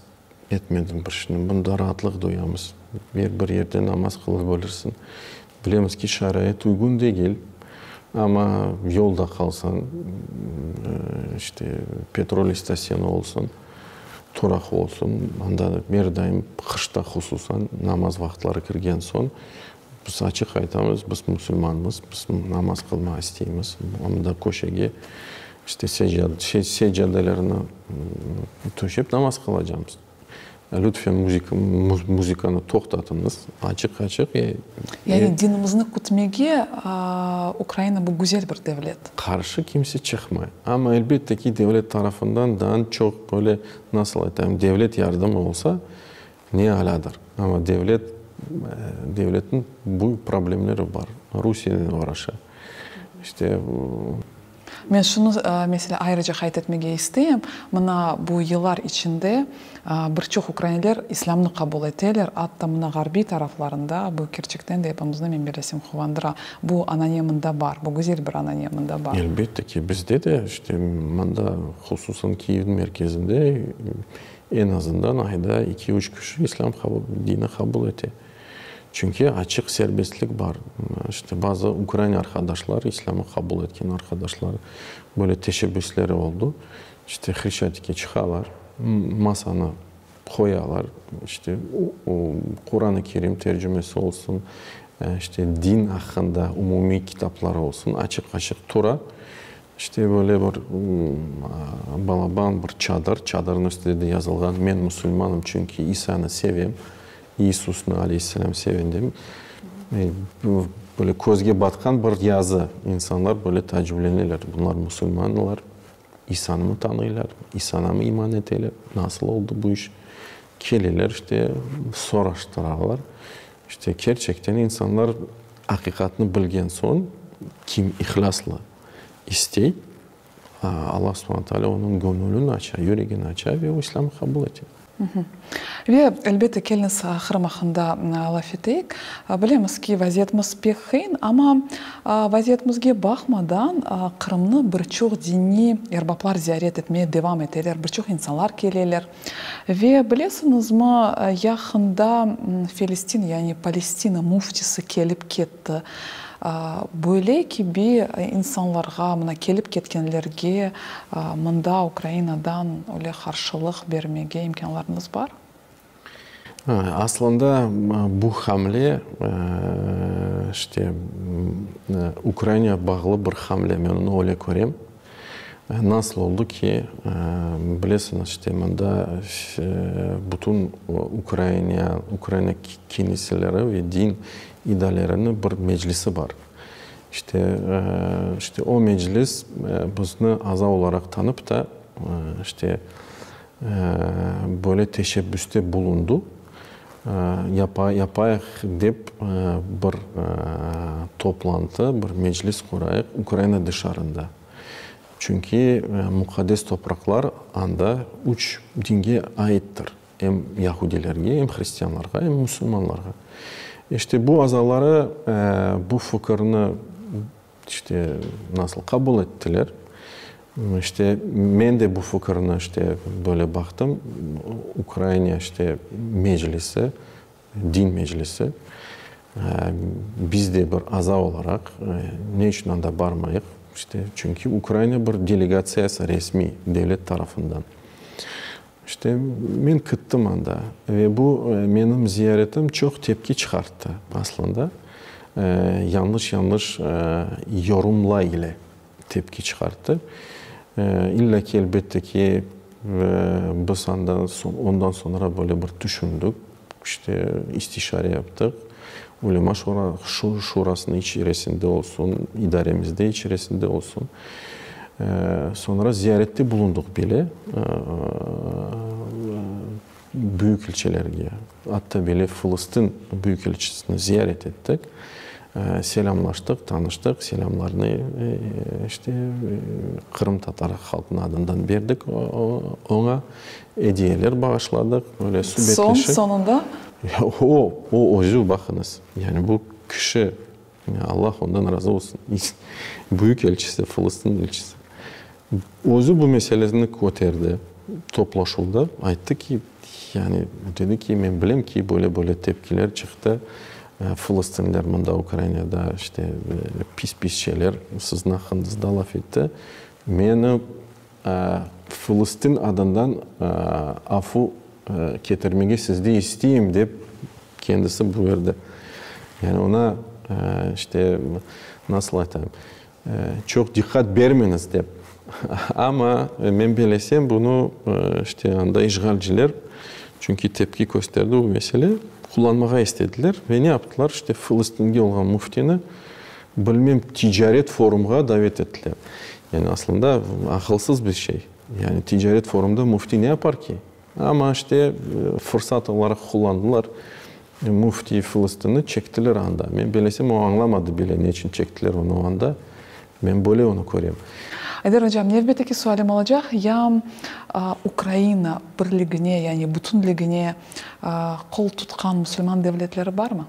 [SPEAKER 2] etmedim bir şeyni. Mında raatlıq duyamız. Er bir yerde namaz qıla bilirsiñ. Bilemiz ki, şarait uygun degil, amma yolda qalsañ, işte, petrol istasyonı olsun, turaq olsun, anda er daim qışta hususan namaz vaqıtları kirgen soñ, biz açıq aytamız, biz musulmanmız, biz namaz qılmağa isteymiz, anda köşege işte secadelerini töşep namaz qılacamız. Lütfen muzıkanı toqtatıñız, açıq-açıq.
[SPEAKER 1] Yani dinimizni kütmege Ukraina bu güzel bir devlet.
[SPEAKER 2] Qarşı kimse çıqmay. Amma elbette ki, devlet tarafından daa çoq böyle, nasıl aytayım, devlet yardımı olsa, ne alâdır. Amma devlet, devletniñ büyük problemleri bar. Rusiyenen oğraşa. İşte.
[SPEAKER 1] Men şunı, meselâ, ayrıca qayd etmege isteyim, mına bu yıllar içinde bir çoq ukrainler islâmnı qabul eteler, atta mına ğarbiy taraflarında, bu kerçekten de epimizni, men bellesem, quvandıra. Bu anane mında bar, bu güzel bir anane mında bar.
[SPEAKER 2] Elbette ki, bizde de, işte, mında, hususan Kiyevniñ merkezinde, eñ azından ayda eki-üç kişi islâm dinini qabul ete. Çünki açıq serbestlik bar. İşte, bazı ukrain arqadaşlar, islâmı qabul etken arqadaşlar, böyle teşebbüsleri oldı. İşte, Hreşçatikke çıqalar, masanı qoyalar, işte, Quran-ı Kerim tercümesi olsun, işte, din aqqında umumiy kitaplar olsun, açıq-açıq tura. İşte, böyle bir balaban bir çadır, çadırnıñ üstünde de yazılğan, Men musulmanım, çünki İsanı sevem, İisusnı, aleyhisselâm, sevem dep, böyle közge batqan bir yazı. İnsanlar böyle taacipleneler, bunlar musulmanlar, İsanımı tanıylar, İsanamı iman eteler, nasıl oldı bu iş? Keleler, işte, soraştıralar. İşte, kerçekten insanlar aqiqatnı bilgen soñ, kim ihlâslı istey, Allah subhane teala onıñ göñülini aça, yüregini aça ve o İslâmnı qabul ete.
[SPEAKER 1] Ve, elbette, keliñiz Qırım aqqında laf eteyik. Bilemiz ki, vaziyetimiz pek qıyın, amma vaziyetimizge baqmadan, Qırımnı bir çoq diniy erbaplar ziyaret etmeye devam eteler, bir çoq insanlar keleler. Ve, bilesiñizmi, yaqında Felestin, yani Palestina müftisi kelip ketti. Böyle kibi insanlarğa, mına kelip ketkenlerge mında Ukrainadan öyle qarşılıq bermege imkânlarıñız bar?
[SPEAKER 2] Aslında bu hamle, işte, Ukrainağa bağlı bir hamle, men onı öyle körem. Nasıl oldı ki, bilesiñiz, işte, mında bütün Ukraina, Ukraina kiniseleri ve din idareleriniñ bir meclisi bar. İşte, işte o meclis bizni aza olaraq tanıp da, işte, böyle teşebbüste bulundı, yapayıq dep bir toplantı, bir meclis qurayıq Ukraina dışarında. Çünki muqaddes topraqlar anda üç dinge aittir, em yahudilerge, em hristianlarğa, em musulmanlarğa. İşte bu azaları bu fikirni İşte, nasıl qabul ettiler. İşte, men de bu fikirni, işte, böyle baqtım. Ukraina, işte, meclisi, din meclisi. Biz de bir aza olaraq ne içün anda barmayıq? İşte, çünki Ukraina bir delegatsiyası resmiy, devlet tarafından. İşte, men kittim anda ve bu menim ziyaretim çoq tepki çıqarttı aslında. Yañlış-yañlış yorumla ile tepki çıqarttı. İlla ki, elbette ki, biz anda ondan soñra böyle bir tüşündik, işte, istişare yaptıq. Ulema şurasınıñ içerisinde olsun, idaremizde içerisinde olsun. Soñra ziyarette bulundıq bile büyükelçilerge, atta bile Fılıstin büyükelçisini ziyaret ettik. Selâmlaştıq, tanıştıq, selâmlarnı işte qırımtatar halqınıñ adından berdik oña, ediyeler bağışladıq, böyle subetleşip.
[SPEAKER 1] Soñ, soñunda?
[SPEAKER 2] O, o özü, baqıñız, yani bu kişi, Allah ondan razı olsun, büyükelçisi, Fılıstin elçisi, özü bu meseleni köterdi toplaşuvda, ayttı ki, Yani, dedi ki, men bilem ki, böyle-böyle tepkiler çıqtı, fılıstinler mında Ukrainada, işte, pis-pis şeyler siziñ aqqıñızda laf etti. Meni Fılıstin adından afu ketirmege sizde isteyim, dep kendisi buyurdı. Yani, oña, işte, nasıl aytayım, Çoq diqqat bermeñiz dep. Amma men belesem, bunı işte anda işğalciler, çünki tepki kösterdi bu mesele, qullanmağa istediler ve ne yaptılar, işte Fılıstinge olğan müftini bilmem ticaret forumğa davet ettiler. Yani aslında aqılsız bir şey. Yani ticaret forumda müfti ne yapar ki? Amma işte fırsat olaraq qullandılar. Müftiy Fılıstinni çektiler anda. Men belesem, o añlamadı bile, ne içün çektiler onı o anda. Men böyle onı körem.
[SPEAKER 1] Ayder ocam, nevbetteki sualim olacaq, ya Ukraina birligine, yani bütünligine qol tutqan musulman devletleri barmı?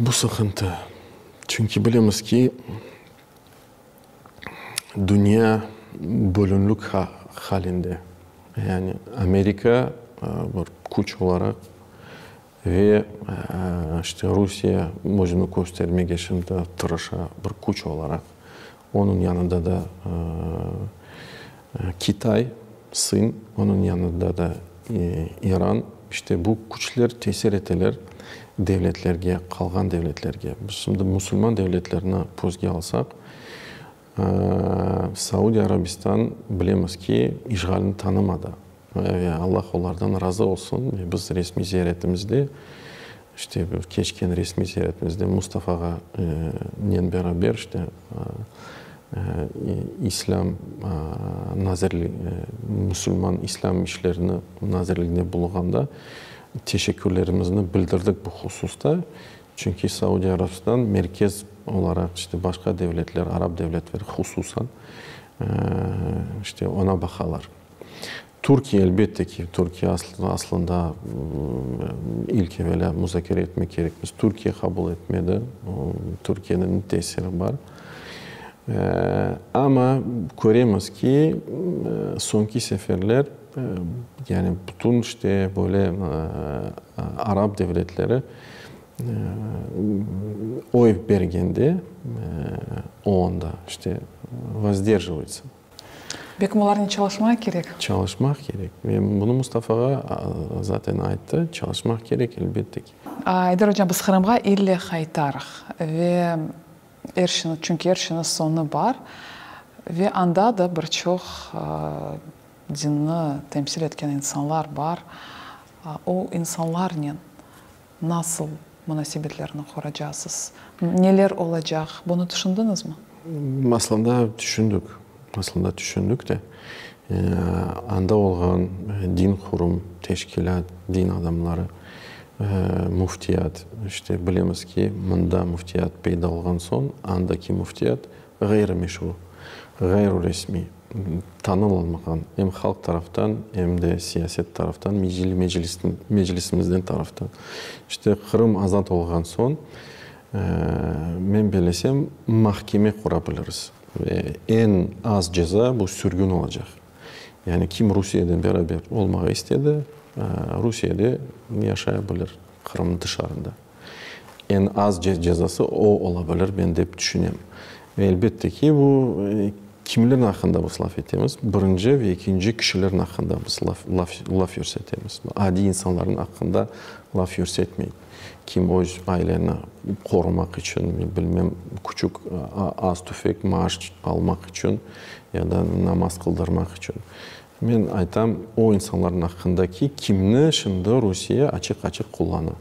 [SPEAKER 2] Bu sıqıntı. Çünki bilemiz ki, dünya bölünlik halinde. Yani Amerika bir küç olaraq ve işte Rusiye özüni köstermege şimdi tırışa bir küç olaraq. Onıñ yanında da Kitay, Sın, onıñ yanında da İran. İşte bu küçler tesir eteler devletlerge, qalğan devletlerge. Biz şimdi musulman devletlerini közge alsaq, Saudiya Arabistan, bilemiz ki, işğalni tanımadı. Ve Allah olardan razı olsun, ve biz resmiy ziyaretimizde, işte keçken resmiy ziyaretimizde Mustafa ağanen beraber, işte İslâm nazirligi, musulman İslâm işlerini nazirliginde bulunğanda teşekkürlerimizni bildirdik bu hususta. Çünki Saudiya Arabistan merkez olaraq, işte başqa devletler, arap devletleri hususan, işte oña baqalar. Türkiye, elbette ki, Türkiye aslında ilk evelâ muzakere etmek kerekmiz. Türkiye qabul etmedi, Türkiyeniñ tesiri bar. Amma köremiz ki, soñki seferler, yani bütün işte böyle arap devletleri oy bergende OONda işte vozderjivayutsa.
[SPEAKER 1] Belki olarnen çalışmaq kerek?
[SPEAKER 2] Çalışmaq kerek. Ve bunı Mustafa ağa zaten ayttı, çalışmaq kerek, elbette ki.
[SPEAKER 1] Ayder ocam, biz Qırımğa ille qaytarıq. Ve er şeyniñ, çünki er şeyniñ soñu bar. Ve anda da bir çoq dinni temsil etken insanlar bar. O insanlarnen nasıl munasebetlerni quracasız? Neler olacaq? Bunı tüşündiñizmi?
[SPEAKER 2] Aslında tüşündik. Aslında tüşündik de. Anda olğan din qurum, teşkilât, din adamları, müftiyat, işte bilemiz ki, mında müftiyat peyda olğan soñ, andaki müftiyat ğayrımeşru, ğayrıresmiy, tanılmağan em halq taraftan, em de siyaset taraftan, meclisimizden taraftan. İşte Qırım azat olğan soñ, men belesem, mahkeme qura biliriz. Ve eñ az ceza bu sürgün olacaq. Yani kim Rusiyeden beraber olmağa istedi, Rusiyede yaşaya bilir. Qırım tışarında. Eñ az cezası o ola bilir, men dep tüşünem. Ve elbette ki, bu kimlerniñ aqqında biz laf etemiz? Birinci ve ekinci kişilerniñ aqqında biz laf yürsetemiz. Adiy insanlarnıñ aqqında laf yürsetmeyik. Kim öz aileni qorumaq içün, bilmem, küçük az tüfek maaş almaq içün ya da namaz qıldırmaq içün. Men aytam, o insanlarnıñ aqqında ki, kimni şimdi Rusiye açıq-açıq qullana.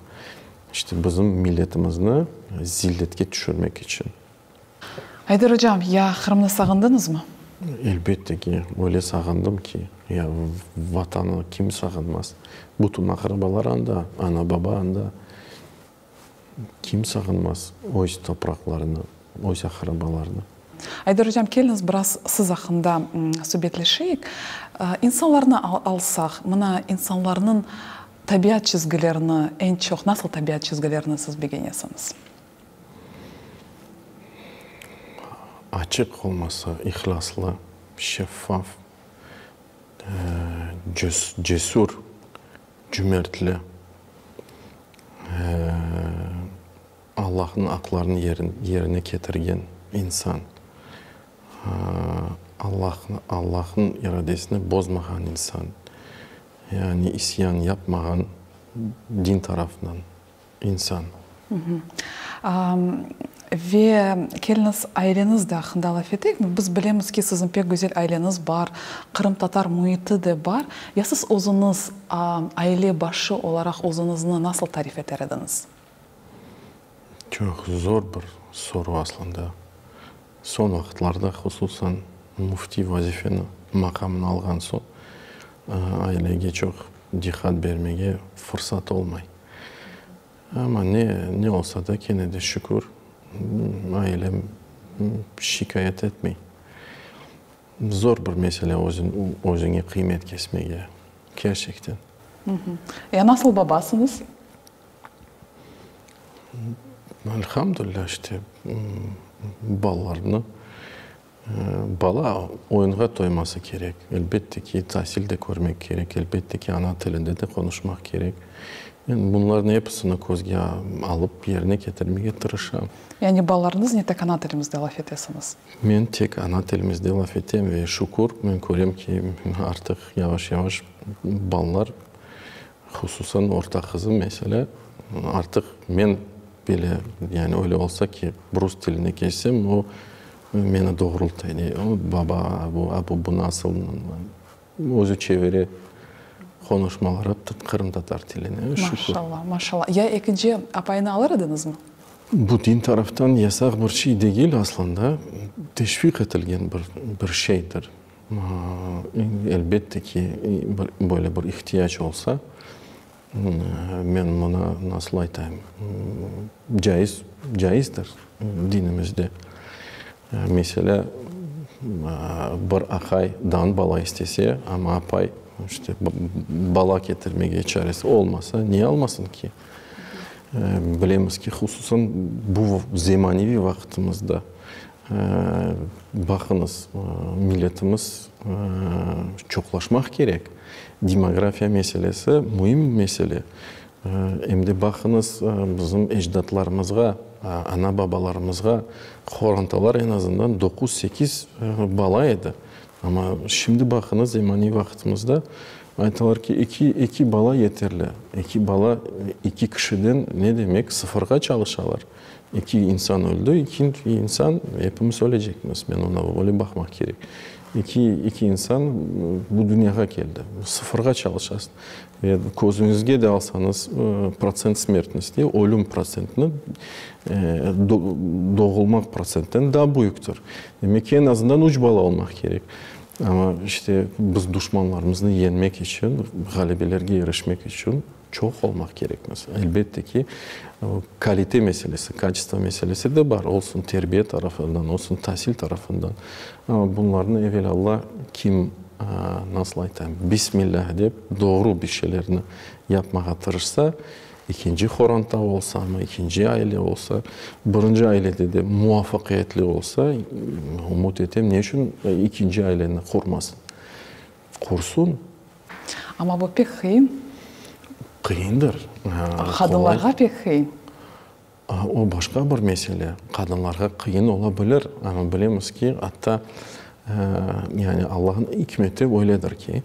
[SPEAKER 2] İşte, bizim milletimizni zilletke tüşürmek içün.
[SPEAKER 1] Ayder ocam, ya Qırımnı sağındıñızmı?
[SPEAKER 2] Elbette ki, öyle sağındım ki, ya Vatanı kim sağınmaz? Bütün aqrabalar anda, ana-baba anda. Kim sağınmaz öz topraqlarını, öz aqrabalarını?
[SPEAKER 1] Ayder ocam, keliñiz biraz siz aqqında subetleşeyik. İnsanlarnı alsaq, mına insanlarnıñ tabiat çizgilerini eñ çoq nasıl tabiat çizgilerini siz begenesiñiz?
[SPEAKER 2] Açıq olması, ihlâslı, şeffaf, cesür, cümertli, Allahnıñ aqlarını yerine ketirgen insan, Allahnıñ iradesini bozmağan insan, yani isyan yapmağan din tarafından insan.
[SPEAKER 1] Ve keliñiz, aileñiz de aqqında laf eteyik. Biz bilemiz ki, siziñ pek güzel aileñiz bar, qırımtatar müiti de bar. Ya siz özüñiz aile başı olaraq özüñizni nasıl tarif eter ediñiz?
[SPEAKER 2] Çoq zor bir soru aslında. Soñ vaqıtlarda, hususan müfti vazifeni, maqamını alğan soñ, ailege çoq diqqat bermege fırsat olmay. Amma ne, ne olsa da, kene de şükür, ailem şikâyet etmey. Zor bir mesele özüñe qıymet kesmege, kerçekten.
[SPEAKER 1] Ya nasıl babasıñız?
[SPEAKER 2] Elhamdülilâ, işte, balalarnı Bala oyunğa toyması kerek, elbette ki, tasil de körmek kerek, elbette ki, ana tilinde de qonuşmaq kerek. Men bunlarnıñ episini közge alıp, yerine ketirmege tırışam.
[SPEAKER 1] Yani balalarıñıznen tek ana tilimizde laf etesiñiz?
[SPEAKER 2] Men tek ana tilimizde laf etem ve şükür, men körem ki, artıq yavaş-yavaş balalar, hususan orta qızım, meselâ, artıq men Bile, yani öyle olsa ki, rus tiline keçsem, o meni doğrulta, dey, o, baba, bu, a bu, bu nasıl, özü çevire qonuşmaları qırımtatar tiline, şükür.
[SPEAKER 1] Maşallah, maşallah. Ya ekinci apayını alır ediñizmi?
[SPEAKER 2] Bu din taraftan yasaq bir şey degil aslında, teşviq etilgen bir bir şeydir. Elbette ki, bir böyle bir ihtiyac olsa, Men munı nasıl aytayım, caiz, caizdir dinimizde. Meselâ, bir aqay dan bala istese, amma apay, işte, bala ketirmege çaresi olmasa, niye almasın ki? Bilemiz ki, hususan bu zemaneviy vaqtımızda, baqıñız, milletimiz çoqlaşmaq kerek. Demografiya meselesi müim mesele. Em de baqıñız, bizim ecdatlarımızğa, ana-babalarımızğa, qorantalar eñ azından doquz-sekiz bala edi. Amma şimdi baqıñız, zemaneviy vaqtımızda aytalar ki, eki, eki bala yeterli. Eki bala eki kişiden ne demek, sıfırğa çalışalar. Eki insan öldi, eki insan, epimiz ölecekmiz, men oña öyle baqmaq kerek. Eki, eki insan bu dünyağa keldi, sıfırğa çalışasıñ. Ve közüñizge de alsañız, protsent smertnosti, ölüm protsentini doğulmaq protsentinden daa büyüktir. Demek ki, eñ azından üç bala olmaq kerek. Amma işte biz duşmanlarımıznı yeñmek içün, ğalebelerge irişmek içün, Çoq olmaq kerekmiz. Elbette ki, kalite meselesi, kaçestvo meselesi de bar, olsun terbiye tarafından, olsun tasil tarafından. Amma bunlarnı evel-Alla kim, nasıl aytayım, Bismillah dep, doğru bir şeylerni yapmağa tırışsa, ekinci horanta olsamı, ekinci aile olsa, birinci ailede de muvafaqiyetli olsa, ümüt etem, ne içün ekinci aileni qurmasın? Qursun.
[SPEAKER 1] Amma bu pek qıyın.
[SPEAKER 2] Qıyındır.
[SPEAKER 1] Qadınlarğa pek qıyın.
[SPEAKER 2] O başqa bir mesele. Qadınlarğa qıyın ola bilir, amma bilemiz ki, atta, yani Allahnıñ ikmeti öyledir ki,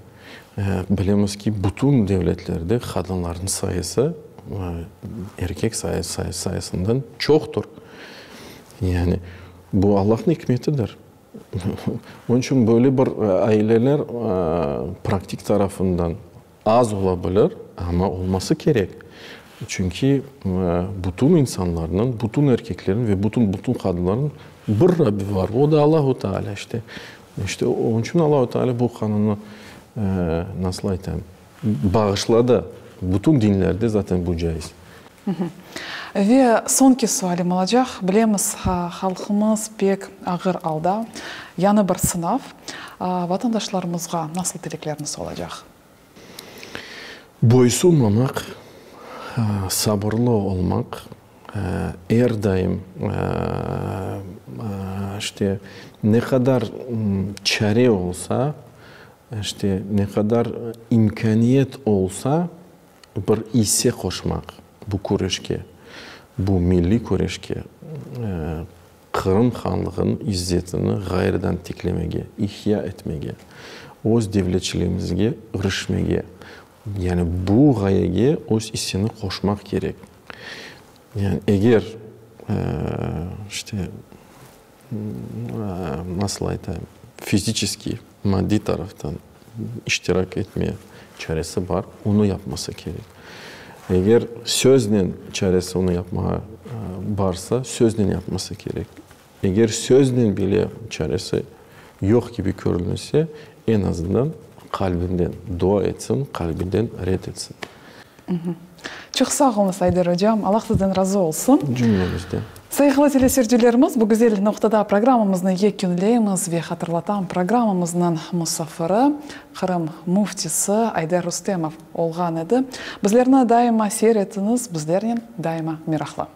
[SPEAKER 2] bilemiz ki, bütün devletlerde qadınlarnıñ sayısı erkek sayısından çoqtur. Yani bu Allahnıñ ikmetidir. Onıñ içün böyle bir aileler praktik tarafından Az ola bilir, amma olması kerek. Çünki bütün insanlarnıñ, bütün erkeklerniñ ve bütün bütün qadınlarnıñ bir Rabbi var, o da Allahu Teala işte. İşte onıñ içün Allahu Teala bu qanunnı, nasıl aytayım, bağışladı. Bütün dinlerde zaten bu caiz.
[SPEAKER 1] Ve soñki sualim olacaq. Bilemiz, halqımız pek ağır alda. Yañı bir sınav. Vatandaşlarımızğa nasıl tilekleriniz olacaq?
[SPEAKER 2] Boysunmamaq, sabırlı olmaq, er daim, işte, ne qadar çare olsa, işte, ne qadar imkâniyet olsa, Bir isse qoşmaq bu küreşke, bu milliy küreşke, Qırım hanlığınıñ izzetini ğayrıdan tiklemege, ihya etmege, öz devletçiligimizge irişmege, yani bu ğayege öz isseni qoşmaq kerek. Yani eger, işte, nasıl aytayım, fiziçeskiy, maddiy taraftan iştirak etme çaresi bar, onı yapması kerek. Eger söznen çaresi onı yapmağa barsa, söznen yapması kerek. Eger söznen bile çaresi yoq kibi körünse, eñ azından qalbinden dua etsin, qalbinden red etsin.
[SPEAKER 1] Çoq sağ oluñız, Ayder ocam. Allah sizden razı olsun.
[SPEAKER 2] Cümlemizden.
[SPEAKER 1] Sayğılı teleseyircilerimiz, bu güzel noqtada programmamıznı yekünleymiz ve hatırlatam, programmamıznıñ musafiri, Qırım müftisi Ayder Rustemov olğan edi. Bizlerni daima seyir etiñiz, bizlernen daima meraqlı.